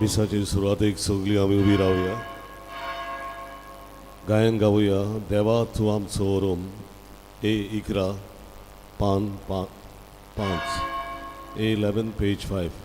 मिसाचे सुरवातेक सगळीं आमी उबी रावया, गायन गावया देवा तूं आमचो ओरोम ए 11 पान 5 A 11 page 5.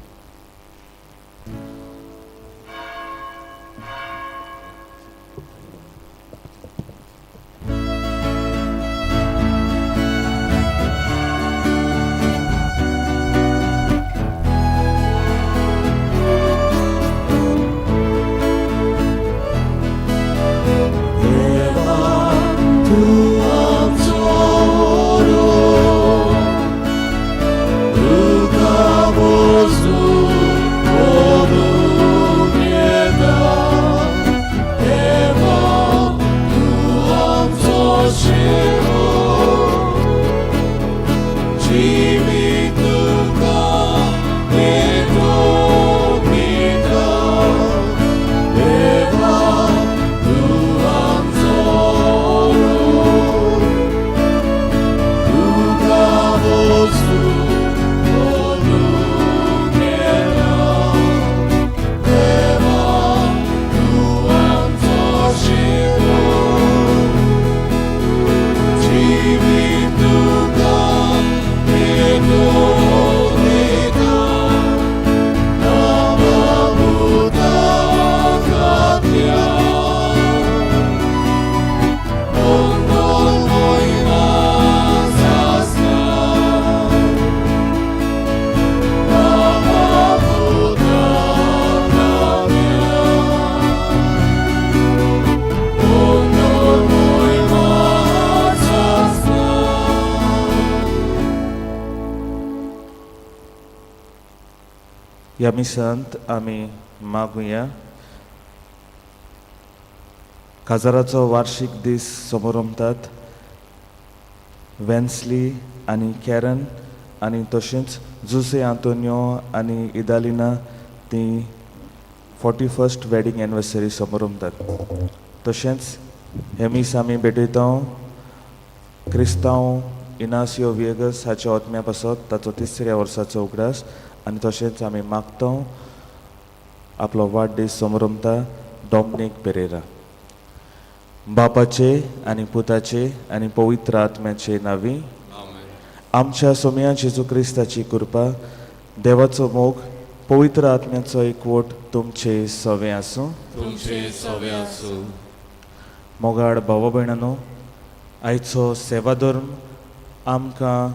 ह्या मिसांत आमी मागुया. काजाराचो वार्षिक दीस समोरमतात वेन्सली आनी कॅरन आनी तशेंच जुसे आंतोनियो आनी इदालिना ती 41st wedding anniversary समोरमतात. तशेंच हे मीस आमी भेटयता क्रिस्तांव इनासियो विएगस हाच्या आत्म्या पासत ताचो तिसऱ्या वर्साचो उगडास आनी तशेंच आमी मागता आपलो वाडदीस समरमता डॉमनीक पेरेरा. बापाचे आनी पुताचे आनी पवित्र आत्म्याचे नांवी आमच्या सोम्या जेजू क्रिस्ताची कृपा, देवाचो मोग, पवित्र आत्म्याचो एकवट तुमचे सवे आसूं. तुमचे सवे आसूं. मोगाड भावा भयणानो, आयचो सेवाधर्म आमकां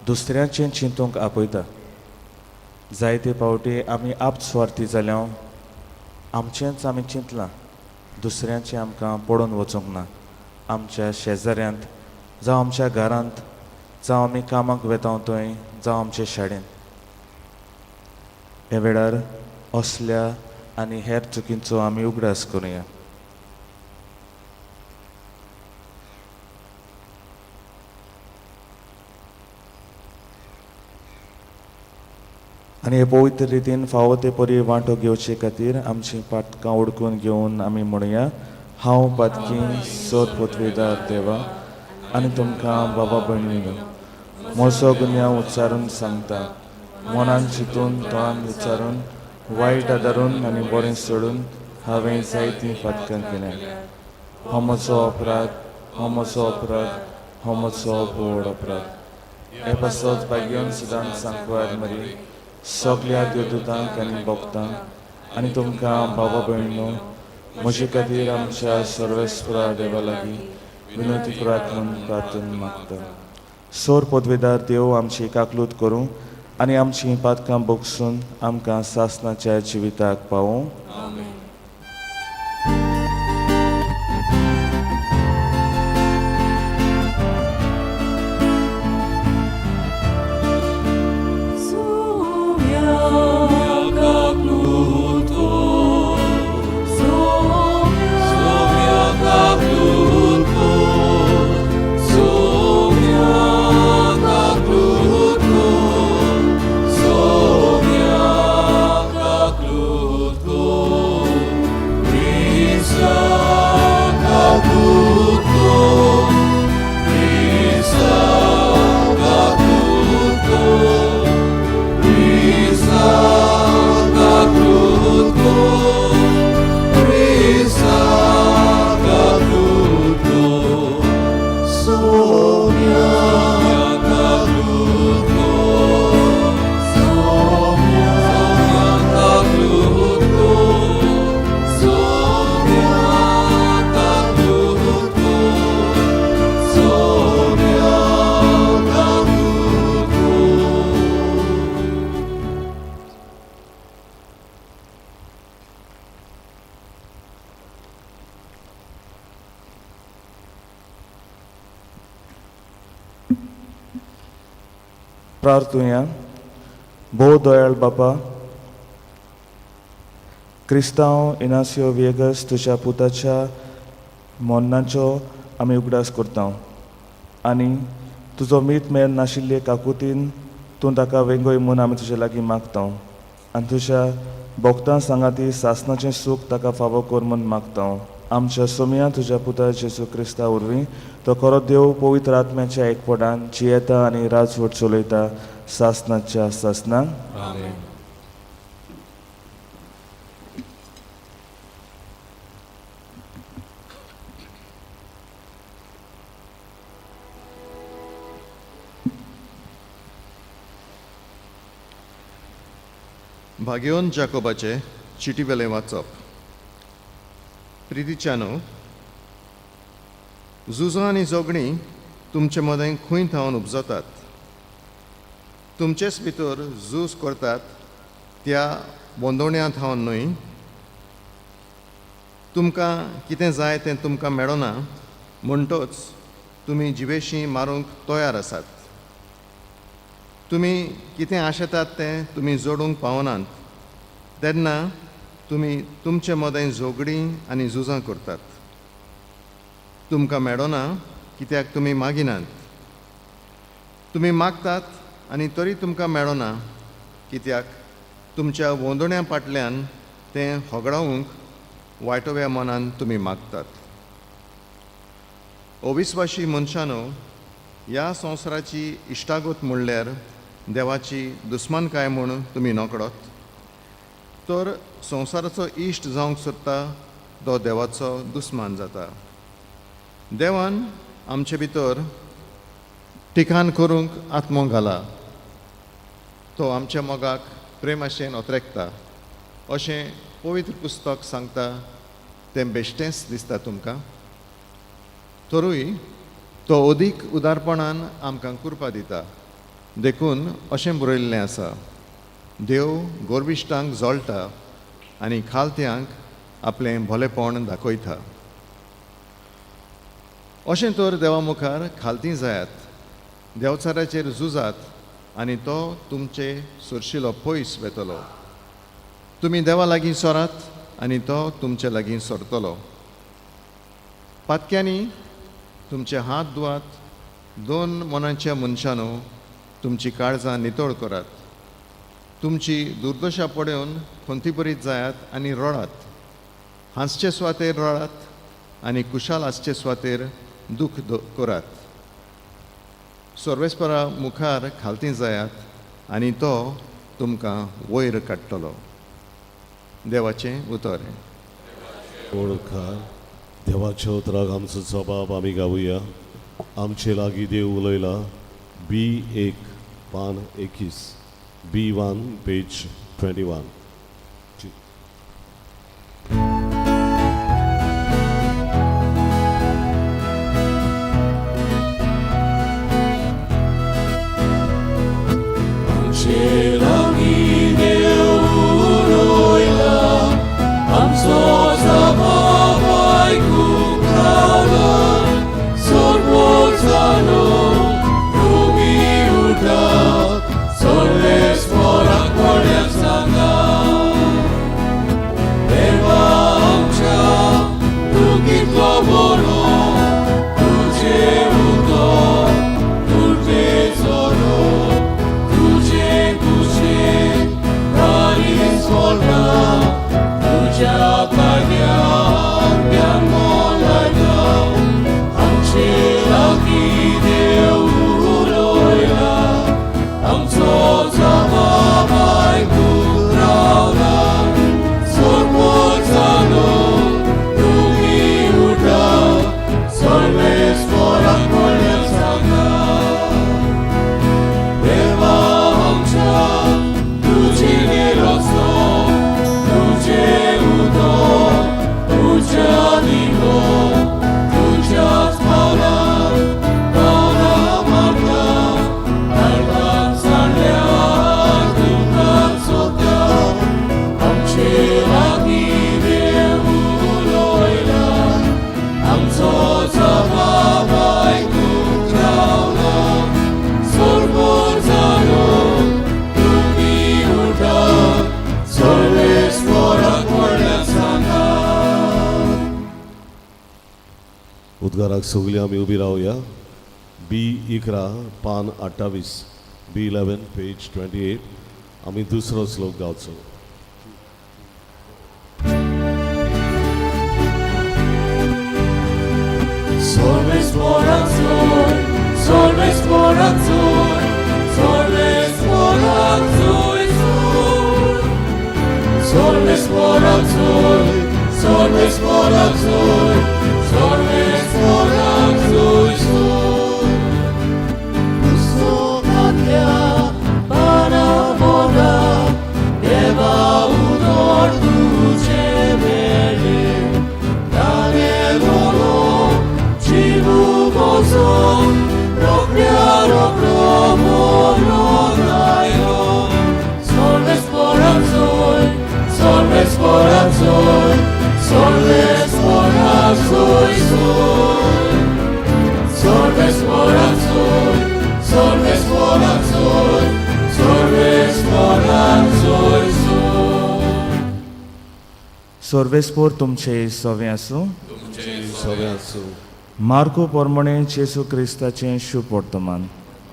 दुसऱ्याचें चिंतूंक आपयता. जायते फावटी आमी आपस्वार्थी जाल्या, आमचेंच आमी चिंतलां, दुसऱ्यांचें आमकां पडून वचूंक ना. आमच्या शेजाऱ्यांत जावं आमच्या घरांत जावं आमी कामाक वेता थंय जावं आमचे शाळेंत, हे वेळार असल्या आनी हेर चुकींचो आमी उगडास करुया. आनी हे पवित्र रितीन फावो ते परी वांटो घेवचे खातीर आमचीं पातकां उडकून घेवन आमी म्हणुया, हांव पातकी सोद पोतवेदार देवा आनी तुमकां बाबा भयणीनो म्हजो गुन्यांव उच्चारून सांगता, मनान चिंतून तोंडान विचारून वायट आदारून आनी बरें सोडून हांवें जायतीं पातकां केल्यां. हो म्हजो अपराध, हो म्हजो अपराध, हो म्हजो व्हड अपराध. हे पासत भाग्यान सदांच सांकवार मरी सगल्या देवदूतांक आनी भक्तांक आनी तुमकां बाबा भयणीनो म्हजे खातीर आमच्या सर्वेस्परा देवा लागीं विनोती करात म्हूण प्रार्थना मागता. सोर पदवेदार देव आमची काकलूत करूं आनी आमचीं पातकां बोगसून आमकां सासनाच्या जिविताक पावूं. प्रार्थुया. भोव दयाळ बापा, क्रिस्तांव इनासियो व्हिएगस तुज्या पुताच्या मोन्नाचो आमी उगडास करता आनी तुजो मीत मेळ नाशिल्ले काकुतीन तूं ताका वेंगय म्हूण आमी तुजे लागीं मागता आनी तुज्या भोक्तां सांगाती सासनाचें सूख ताका फावो कर म्हूण मागता. आमच्या सोमया तुज्या पुता जेजू क्रिस्ता वरवीं तो खरो देव पवित्र आत्म्याच्या एकपटान जियेता आनी राजवट चलयता सासनाच्या सासनाक. भाग्योन जाकोबाचे चिटीवेलें वाचप. प्रितीच्यानो, झुजां आनी झगडीं तुमचे मदें खंय थावन उपजतात? तुमचेच भितर झूज करतात त्या बोंदोण्या थावन न्हय? तुमकां कितें जाय तें तुमकां मेळना म्हणटच तुमी जिवेशीं मारूंक तयार आसात. तुमी कितें आशेतात तें तुमी जोडूंक पावनात, तेन्ना तुमी तुमचे मदें झगडीं आनी झुजां करतात. तुमकां मेळना कित्याक तुमी मागिनात. तुमी मागतात आनी तरी तुमकां मेळना कित्याक तुमच्या वोंदोण्या फाटल्यान तें होगडावंक वायटव्या मनान तुमी मागतात. अविस्वाशी मनशानो, ह्या संवसाराची इश्टागत म्हणल्यार देवाची दुस्मानकाय म्हूण तुमी नकळत? तर संवसाराचो इश्ट जावंक सोदता तो देवाचो दुस्मान जाता. देवान आमचे भितर ठिकाण करूंक आत्मो घाला, तो आमच्या मोगाक प्रेमाशेन ओतरेकता अशें पवित्र पुस्तक सांगता. तें बेश्टेंच दिसता तुमकां? तरूय तो अदीक उदारपणान आमकां कृपा दिता. देखून अशें बरयल्लें आसा, देव गोरविश्टांक जळटा आनी खालत्यांक आपलें भोलेपण दाखयता. अशें तर देवा मुखार खालती जायात, देवचाराचेर झुजात आनी तो तुमचे सुरशिलो पयस वेतलो. तुमी देवा लागीं सरात आनी तो तुमचे लागीं सरतलो. पातक्यांनी तुमचे हात धुवात, दोन मनाच्या मनशानू तुमची काळजां नितळ करात. तुमची दुर्दशा पळोवन खंतीपरीत जायात आनी रडात. हांसचे सुवातेर रडात आनी कुशाल आसचे सुवातेर दूख करात. सर्वेस्परा मुखार खालती जायात आनी तो तुमकां वयर काडटलो. देवाचें उतर. ओळखार देवाच्या उतराक आमचो जबाब आमी गावया. आमचे लागीं देव उलयला. बी 1 पान 21, B1 page 21. उदाराक सगळीं आमी उबी रावया. बी 11 पान 28, B 11 page 28. आमी दुसरो श्लोक गावचो. Solves morazzoi, solves morazzoi, solves morazzoi, sol. Solves morazzoi, solves morazzoi, solves morazzoi, sol. पुस्तकांतल्या पाना मोगा, देवा उदर तुझे मेरे. ताने गोलो, जीवु gozo, रोकड्या रोकडो मोरो गायो. Solves morazzoi, solves morazzoi, solves morazzoi, sol. Solves morazzoi, solves morazzoi, solves morazzoi, sol. सोर्वेस्पोर तुमचे सवे आसूं. सगळें आसूं. मार्को पोरमणे जेसू क्रिस्ताचें शुभ वर्तमान.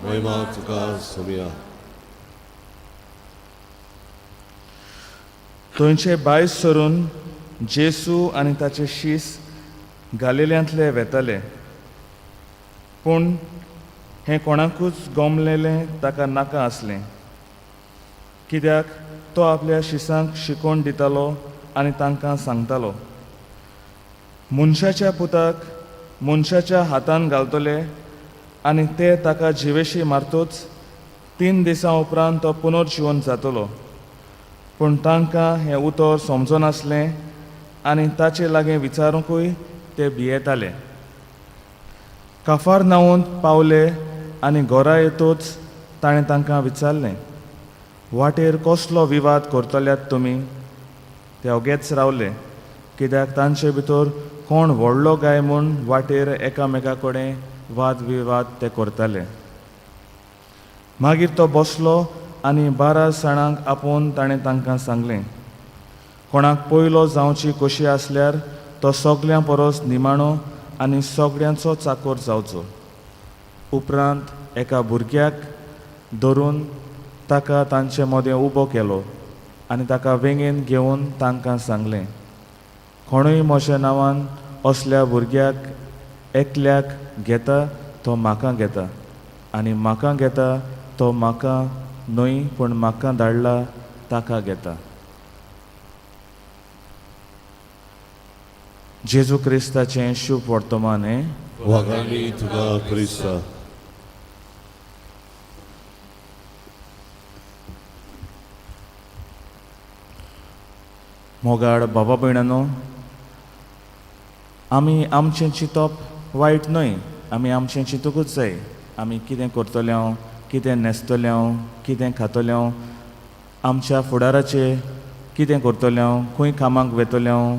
महिमा तुका सोमिया. थंयचे भायर सरून जेसू आनी ताचे शीस गालिल्यांतले वेताले, पूण हें कोणाकूच गोमलेलें ताका नाका आसलें, कित्याक तो आपल्या शिसांक शिकोवन दितालो आनी तांकां सांगतालो, मनशाच्या पुताक मनशाच्या हातान घालतले आनी ते ताका जिवेशी मारतोच 3 दिसां उपरांत तो पुनर्जिवन जातलो. पूण तांकां हें उतर समजनासलें आनी ताचे लागीं विचारूंकूय ते भियेताले. काफार नावून पावले आनी घरा येतूच ताणें तांकां विचारलें, वाटेर कसलो विवाद करतल्यात तुमी? ते ओगेच रावले, कित्याक तांचे भितर कोण व्हडलो काय म्हूण वाटेर एकामेका कडेन वाद विवाद ते करताले. मागीर तो बसलो आनी 12 जाणांक आपोवन ताणें तांकां सांगलें, कोणाक पयलो जावची खोशी आसल्यार तो सगळ्यां परस निमाणो आनी सगळ्यांचो चाकोर जावचो. उपरांत एका भुरग्याक धरून ताका तांचे मदें उबो केलो आनी ताका वेंगेन घेवन तांकां सांगलें, कोणूय म्हज्या नांवान असल्या भुरग्याक एकल्याक घेता तो म्हाका घेता, आनी म्हाका घेता तो म्हाका न्हय पूण म्हाका धाडला ताका घेता. जेजू क्रिस्ताचें शुभ वर्तमान हें. वागांनी तुका क्रिस्ता. मोगाड बाबा भयणानो, आमी आमचें चिंतप वायट न्हय, आमी आमचें चिंतूकूच जाय. आमी कितें करतले हांव, कितें न्हेसतले हांव, कितें खातले हांव, आमच्या फुडाराचें कितें करतले हांव, खंय कामाक वेतले हांव,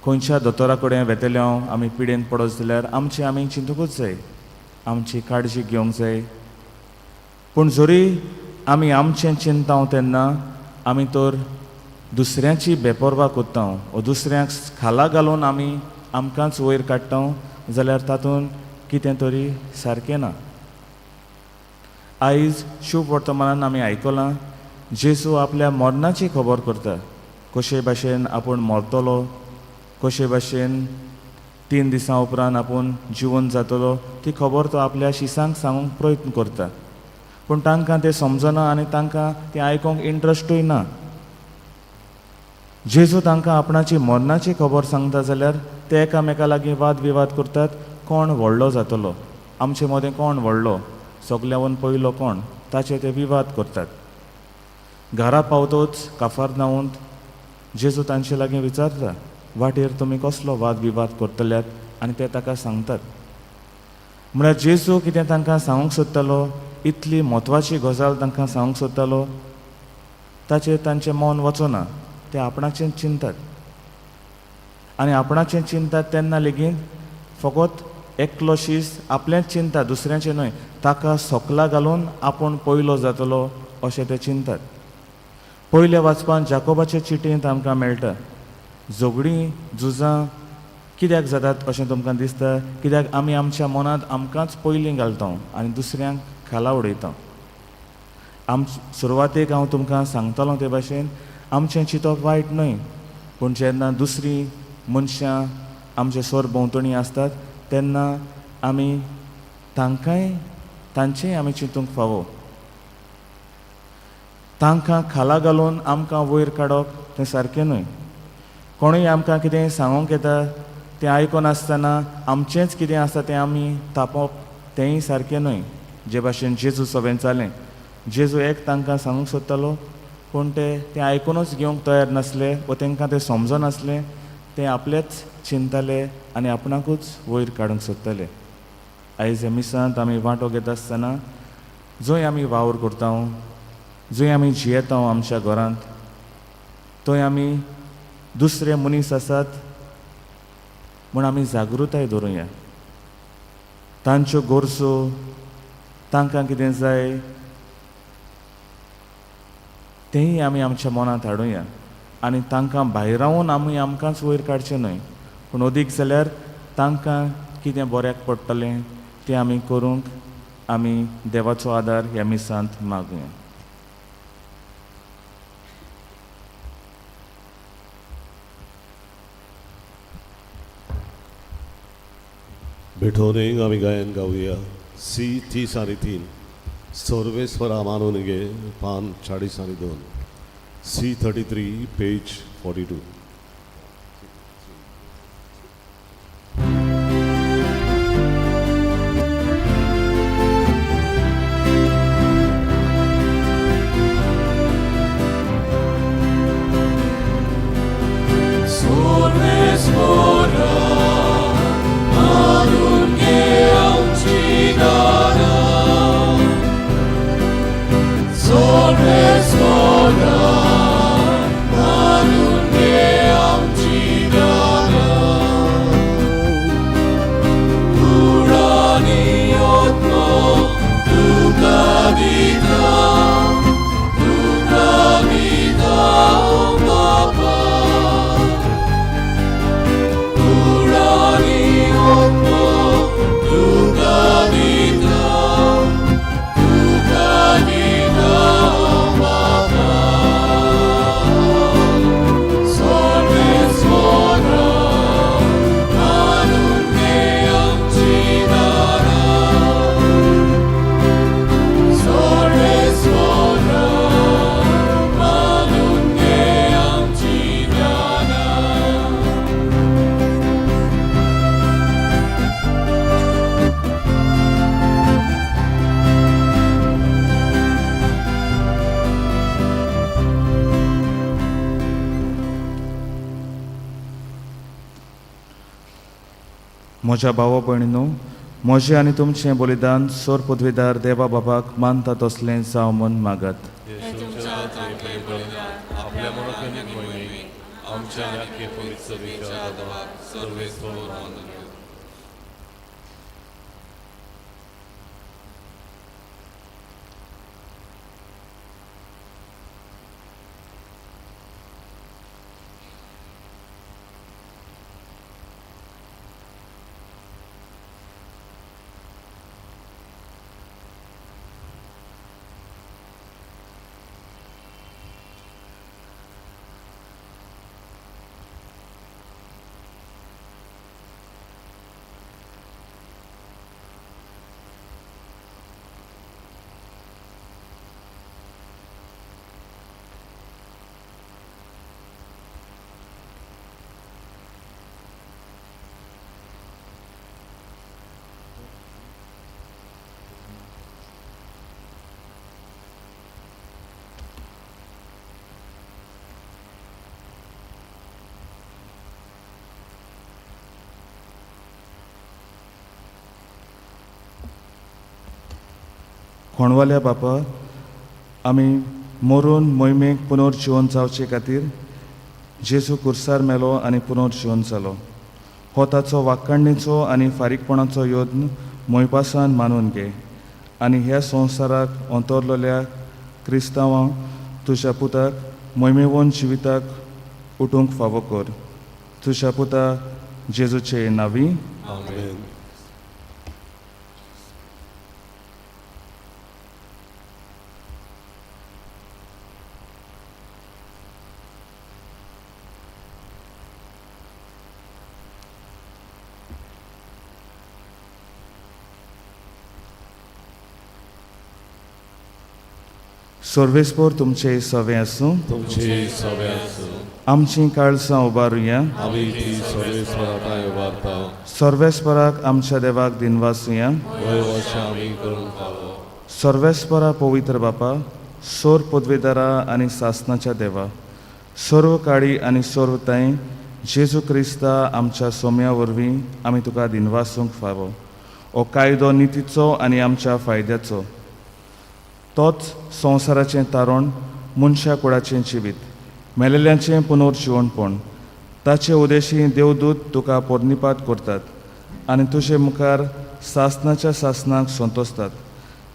खंयच्या दोतोरा कडेन वेतले हांव, आमी पिडेन पडत जाल्यार आमचें आमी चिंतूकूच जाय, आमची काळजी घेवंक जाय. पूण जरी आमी आमचें चिंताव तेन्ना आमी तर दुसऱ्यांची बेपर्वा करता वो दुसऱ्यांक खाला घालून आमी आमकांच वयर काडटा जाल्यार तातूंत कितें तरी सारकें ना. आयज शुभ वर्तमानान आमी आयकलां, जेजू आपल्या मरणाची खबर करता, कशे भाशेन आपूण मरतलो, कशे भाशेन 3 दिसां उपरांत आपूण जिवन जातलो, ती खबर तो आपल्या शिसांक सांगूंक प्रयत्न करता. पूण तांकां तें समजना आनी तांकां तें आयकूंक इंट्रस्टूय ना. जेजू तांकां आपणाची मरणाची खबर सांगता जाल्यार ते एकामेका लागीं वाद विवाद करतात, कोण व्हडलो जातलो, आमचे मदें कोण व्हडलो, सगल्यावन पयलो कोण, ताचे ते विवाद करतात. घरा पावतोच काफार नावूंत जेजू तांचे लागीं विचारता, वाटेर तुमी कसलो वाद विवाद करतल्यात? आनी ते ताका सांगतात. म्हळ्यार जेजू कितें तांकां सांगूंक सोदतालो, इतली म्हत्वाची गजाल तांकां सांगूंक सोदतालो, ताचेर तांचें मन वचना, ते आपणाचें चिंतात. आनी आपणाचें चिंतात तेन्ना लेगीत फकत एकलो शीस आपलेंच चिंता, दुसऱ्यांचें न्हय, ताका सोकला घालून आपूण पयलो जातलो अशें ते चिंतात. पयल्या वाचपान जाकोबाचे चिटयेंत आमकां मेळटा, झगडीं झुजां कित्याक जातात अशें तुमकां दिसता? कित्याक आमी आमच्या मनांत आमकांच पयलीं घालता आनी दुसऱ्यांक खाला उडयता. सुरवातेक हांव तुमकां सांगतालो ते भाशेन आमचें चिंतप वायट न्हय, पूण जेन्ना दुसरीं मनशां आमचे सोर भोंवतणी आसतात तेन्ना आमी तांकांय तांचेंय आमी चिंतूंक फावो. तांकां खाला घालून आमकां वयर काडप तें सारकें न्हय. कोणूय आमकां कितें सांगूंक येता तें आयकून आसतना आमचेंच कितें आसा तें आमी तापोवप तेंय सारकें न्हय. जे भाशेन जेजू सभेन जालें, जेजू एक तांकां सांगूंक सोदतालो पूण ते तें आयकुनूच घेवंक तयार नासले वा तांकां तें समजनासलें. ते आपलेच चिंतताले आनी आपणाकूच वयर काडूंक सोदताले. आयज ह्या मिसांत आमी वांटो घेता आसतना जंय आमी वावर करता, जंय आमी जियेता आमच्या घरांत, थंय आमी दुसरे मनीस आसात म्हूण आमी जागृताय दवरुया. तांच्यो गरजो, तांकां कितें जाय तेंय आमी आमच्या मनांत हाडुया आनी तांकां भायरावन आमी आमकांच वयर काडचें न्हय, पूण अदीक जाल्यार तांकां कितें बऱ्याक पडटलें तें आमी करूंक आमी देवाचो आदार ह्या मिसांत मागुया. भेटोवणेक आमी गायन गावया सी 33 सर्वेस्वरा मानून घे पान 42 सी 33 पेज 42. म्हज्या भावा भयणीनो, म्हजें आनी तुमचें बलिदान सोर पदवीदार देवा बाबाक मानता तसलें जावं म्हूण मागत. आपल्या मनोखनीक मोहिमेक आमच्या ह्या पवित्र सभेच्या आदाराक सर्वेस्वर मानून घेवं. कोणवाल्या बापा, आमी मरून मोहिमेक पुनर्जिवन जावचे खातीर जेजू कुर्सार मेलो आनी पुनर्जिवन जालो. हो ताचो वाखाणणेचो आनी फारीकपणाचो यत्न मोयपासान मानून घे आनी ह्या संवसाराक अंतरलेल्या क्रिस्तांवांक तुज्या पुताक मोहिमेवन जिविताक उठूंक फावो कर. तुज्या पुता जेजूचे नावी. आमेन. सर्वेस्पोर तुमचे सवे आसूं. तुमचे सवे आसूं. आमचीं काळसां उबारुया. आमी ती सर्वेस्परा ठांय उबारता. सर्वेस्पराक आमच्या देवाक दिनवासुया. वय वर्षां आमी करूंक फावो. सर्वेस्परा पवित्र बापा, सोर पदवेदारा आनी सासनाच्या देवा, सर्व काळी आनी सर्व तांय जेजू क्रिस्ता आमच्या सोम्या वरवीं आमी तुका दिनवासूंक फावो. हो कायदो नितीचो आनी आमच्या फायद्याचो, तोच संवसाराचें तारण, मनशा कुळाचें जिवीत, मेलेल्यांचें पुनर्जिवणपण. ताचे उदेशी देवदूत तुका पोर्निपात करतात आनी तुजे मुखार सासनाच्या सासनाक संतोसतात.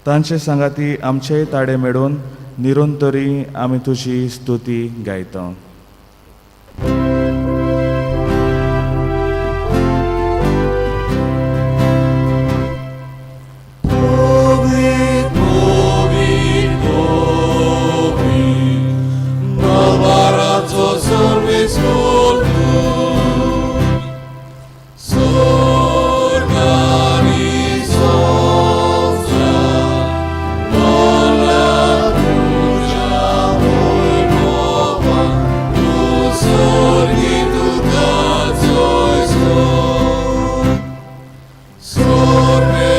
तांचे सांगाती आमचेय ताडे मेळून निरंतरी आमी तुजी स्तुती गायता. Navarato सर्वेस्पर तूं, स्वर्ग आनी संवसार भरला तुज्या वैभवान, तूं स्वर्गी तुका जयस्तोत्र. सर्वेस्पराचे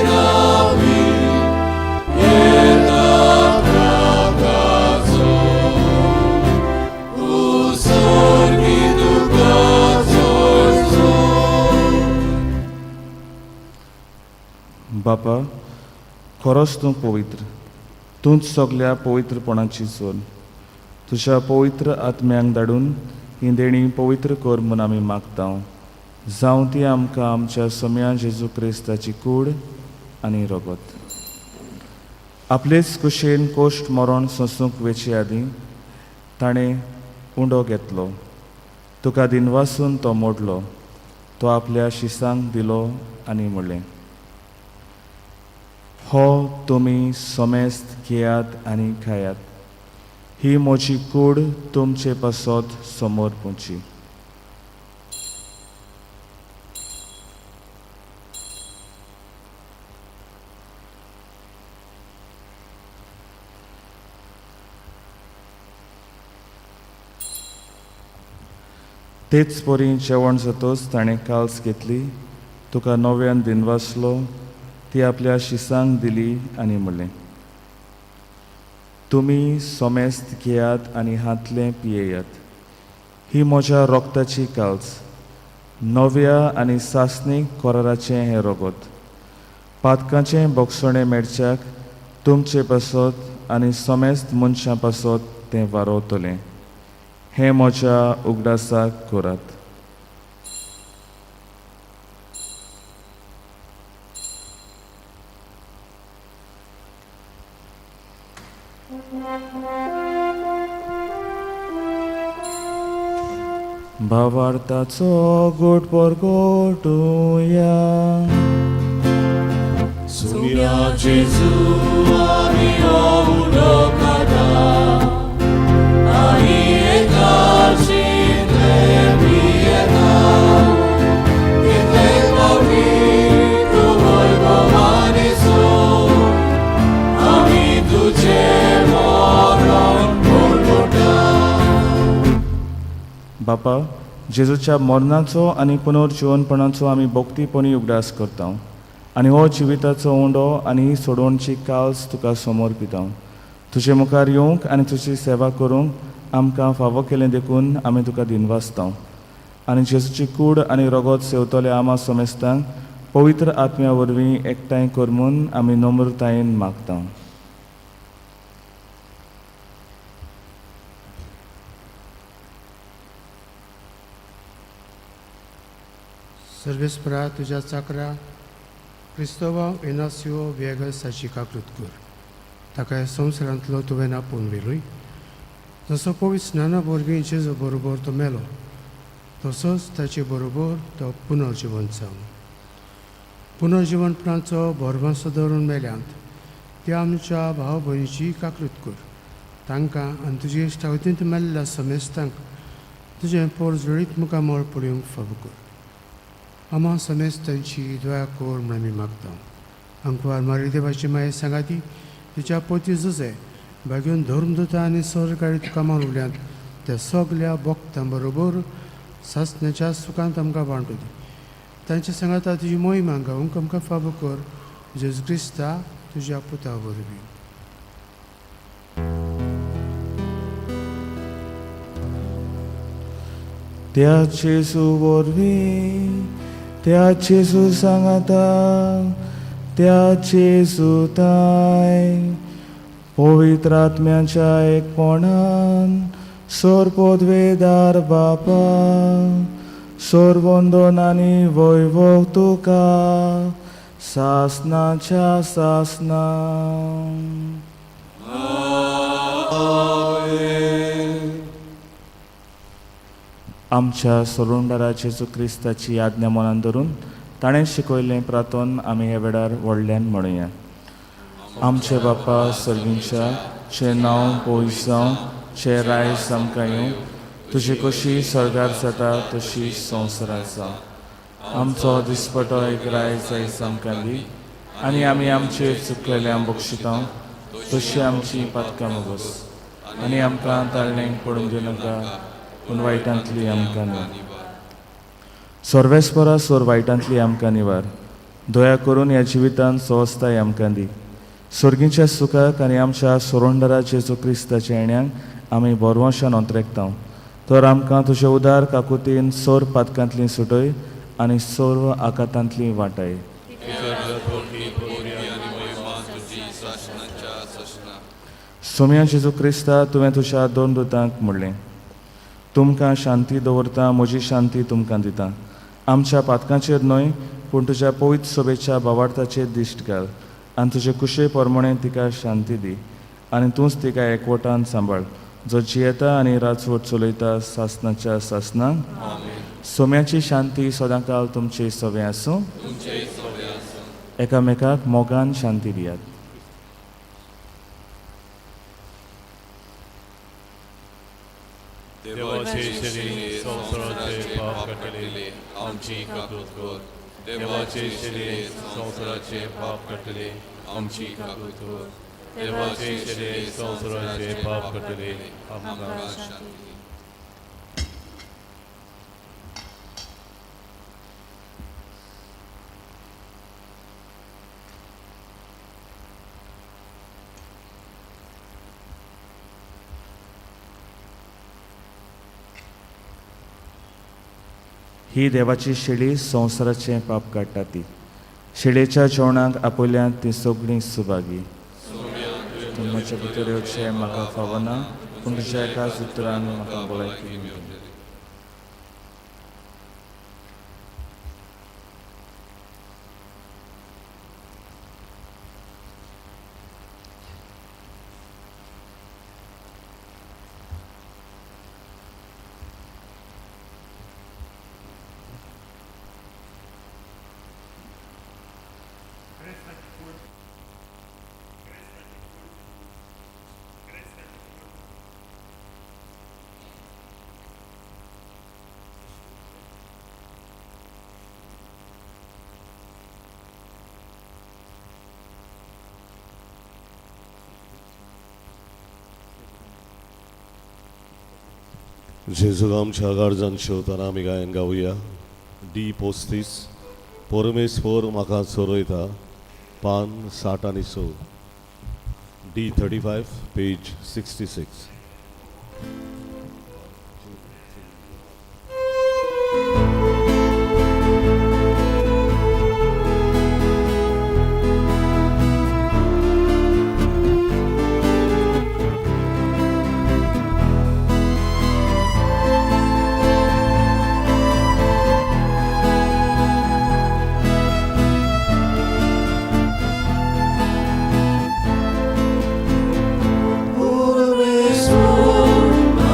नांवी येता ताका तूं स्वर्गी तुका जयस्तोत्र. बापा, खरोच तूं पवित्र, तूंच सगल्या पवित्रपणाची चोल. तुज्या पवित्र आत्म्यांक धाडून ही देणी पवित्र कर म्हूण आमी मागता. जावं ती आमकां आमच्या सोम्या जेजू क्रिस्ताची कूड आनी रगत. आपलेच कुशेन कोश्ट मरण सोंसूंक वेचे आदीं ताणें उंडो घेतलो, तुका दिनवासून तो मोडलो, तो आपल्या शिसांक दिलो आनी म्हणलें, हो तुमी समेस्त घेयात आनी खायात, ही म्हजी कूड तुमचे पासत समोर पुची. तेच परी जेवण जातच ताणें काल्स घेतली, तुका नव्यान दिनवासलो, ती आपल्या शिसांक दिली आनी म्हणलें, तुमी समेस्त घेयात आनी हांतलें पियेयात, ही म्हज्या रोगताची काल्स, नव्या आनी सासणीक कराराचें हें रगत. पातकाचें बोगसणें मेळच्याक तुमचे पासत आनी समेस्त मनशां पासत तें वारोवतलें. हें म्हज्या उगडासाक करात. भावार्थाचो गोड परगटुया. सुम्या जेजू आमी उडो काडा आनी एकाचींतले पियेता, कितले फावटी तूं वैभवान सो, आमी तुजें मरण परगटा. बापा, जेजूच्या मरणाचो आनी पुनर्जिवनपणाचो आमी भक्तीपणी उगडास करता आनी हो जिविताचो उंडो आनी ही सोडवणची काल्स तुका समोर पिता. तुजे मुखार येवंक आनी तुजी सेवा करूंक आमकां फावो केलें देखून आमी तुका दिनवासता. आनी जेजूची कूड आनी रगत सेवतले आमा समेस्तांक पवित्र आत्म्या वरवीं एकठांय कर म्हूण आमी नम्रतायेन मागता. सर्वेस्परा, तुज्या चाकरा क्रिस्तोवाव इनासियो व्हिएगस हाची काकृत कर. ताका ह्या संवसारांतलो तुवें आपोवन व्हेलूय. जसो पवित्र स्नाना वरवीं जेजू बरोबर तो मेलो तसोच ताचे बरोबर तो पुनर्जिवन जावं. पुनर्जिवनपणाचो भरवंसो धरून मेल्यांत त्या आमच्या भाव भयणीची काकृत कर. तांकां आनी तुजे इश्टावतींत मेल्ल्या समेस्तांक तुजें पोरजळीत मुखामळ पळोवंक फावो कर. आमा समेस्तांची दया कर म्हूण आमी मागता. अंकवार मारी देवाची माये सांगाती तिच्या पोती जुजे बागेवन धर्मदूता आनी सरकारी तुका मानुल्यांत त्या सगल्या भक्तां बरोबर सासण्याच्या सुखांत आमकां वांटू दी. तांच्या सांगाता तुजी मोहिमा गावंक आमकां फावो कर, जेजू क्रिस्ता तुज्या पुता वरवीं. त्या जेजू वरवीं, त्या जेजू सांगाता, त्या जेजू ताय पवित्र आत्म्याच्या एकपणान सोरपोदवेदार बापा सोरवंदन आनी वैभव तुका सासनाच्या सासना. आमच्या सोलुंडारा जेजू क्रिस्ताची आज्ञा मनान धरून ताणें शिकयल्लें प्रार्थन आमी ह्या वेळार व्हडल्यान म्हणुया. आमचे बापा सर्गींच्या, चे नांव पयस जावं, चे रायस आमकां येवं, तुजी कशी सर्गार जाता तशी संवसारांत जावं. आमचो दिसपटो एक रायस आयज आमकां दी आनी आमी आमचे चुकलेल्या बक्षितां तशी आमची पातकां बस आनी आमकां ताळणेक पडून दिवनाका पूण वायटांतली आमकां न्हय. सर्वेस्परा सोर वायटांतली आमकां निवार. दया करून ह्या जिवितांत सहजताय आमकां दी. सर्गीच्या सुखाक आनी आमच्या सोरोंडरा जेजू क्रिस्ताच्या येण्याक आमी बरवंशान अंतरेकता. तर आमकां तुजे उदार काकुतीन सोर पातकांतली सुटय आनी सर्व आकातांतली वाटाय. सोम्या जेजू क्रिस्ता, तुवें तुज्या दोन दुतांक म्हणलें, तुमकां शांती दवरता, म्हजी शांती तुमकां दिता. आमच्या पातकांचेर न्हय पूण तुज्या पवित्र सभेच्या बावार्थाचेर दिश्ट घाल आनी तुजे कुशे प्रमाणे तिका शांती दी आनी तूंच तिका एकवटान सांबाळ, जो जियेता आनी राजवट चलयता सासनाच्या सासनाक. सोम्याची शांती सदांकाल तुमचे सवे आसूं. एकामेकाक मोगान शांती दियात. देवाचे शरीर संवसाराचे पाप काडटले, आमची काकूत कर. देवाचे शरीर संवसाराचे पाप काडटले, आमची काकूत कर. देवाचे शरीर संवसाराचे पाप काडटले, आमकां शांती दी. ही देवाची शेळी संवसाराचें पाप काडटा ती. शेळेच्या जेवणाक आपयल्यांत ती सगळीं सुभागी. तूं म्हज्या भितर येवचें म्हाका फावना, पूण तुज्या एकाच उतरान म्हाका भलायकी मेळटली. जेजू आमच्या गरजान शिवताना आमी गायन गावया. डी 35 परमेश्वर म्हाका चरयता, पान 60 आनी 6. डी 35 पेज 66. परमेश्वर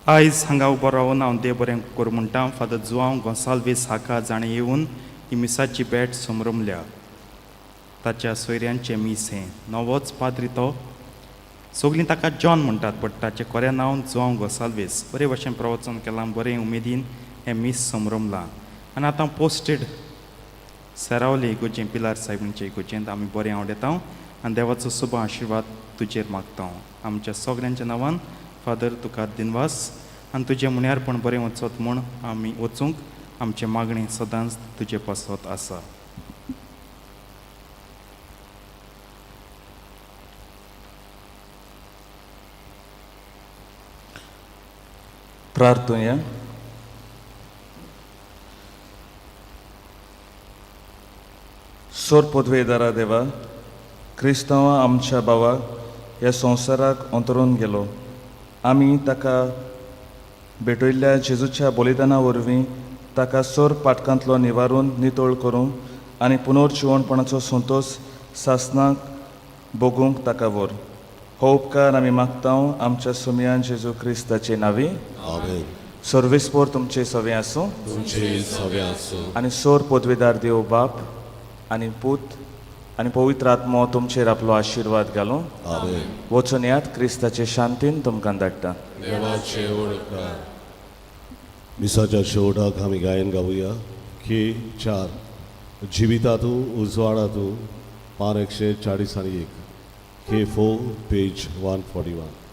आयज हांगा उबो रावन हांव देव बरें करूं म्हणटा फादर जुआंव गोंसाल्वीस हाका जाणें येवन ही मिसाची भेट समरमल्या. ताच्या सोयऱ्यांचें मीस हें. नवोच पाद्री तो. सगलीं ताका जॉन म्हणटात बट ताचें खरें नांव जुआंव गोंसाल्वीस. बरे भशेन प्रवचन केलां, बरें उमेदीन हें मीस समरमलां आनी आतां पोस्टेड सेरावली इगोर्जें पिलार सायबीणचे इगोर्जेंत आमी बरें आवडेता आनी देवाचो शुभ आशिर्वाद तुजेर मागता. आमच्या सगल्यांच्या नांवान फादर तुका दिनवास आनी तुजें मुन्यारपण बरें वचत म्हूण आमी वचूंक आमचें मागणें सदांच तुजे पासत आसा. प्रार्थुया. सोर पदवेदारा देवा, क्रिस्तांवा आमच्या भावाक ह्या संवसाराक अंतरून गेलो. आमी ताका भेटयल्ल्या जेजूच्या बलिदाना वरवीं ताका सोर पाटकांतलो निवारून नितळ करूं आनी पुनर्जिवणपणाचो संतोश सासनाक भोगूंक ताका व्हर. हो उपकार आमी मागता आमच्या सुमयान जेजू क्रिस्ताचे नांवी. आमेन. सर्वेस्पोर तुमचे सवे आसूं. तुमचे सवे आसूं. आनी सोर पदवेदार देव बाप आनी पूत आनी पवित्र आत्मो तुमचेर आपलो आशिर्वाद घालूं. आमेन. वचून यात, क्रिस्ताचे शांतीन तुमकां धाडटा. देवाचे उपकार. मिसाच्या शेवटाक आमी गायन गावया के 4 जिवितातू उजवाडातू, पान 141, K 4, page 141.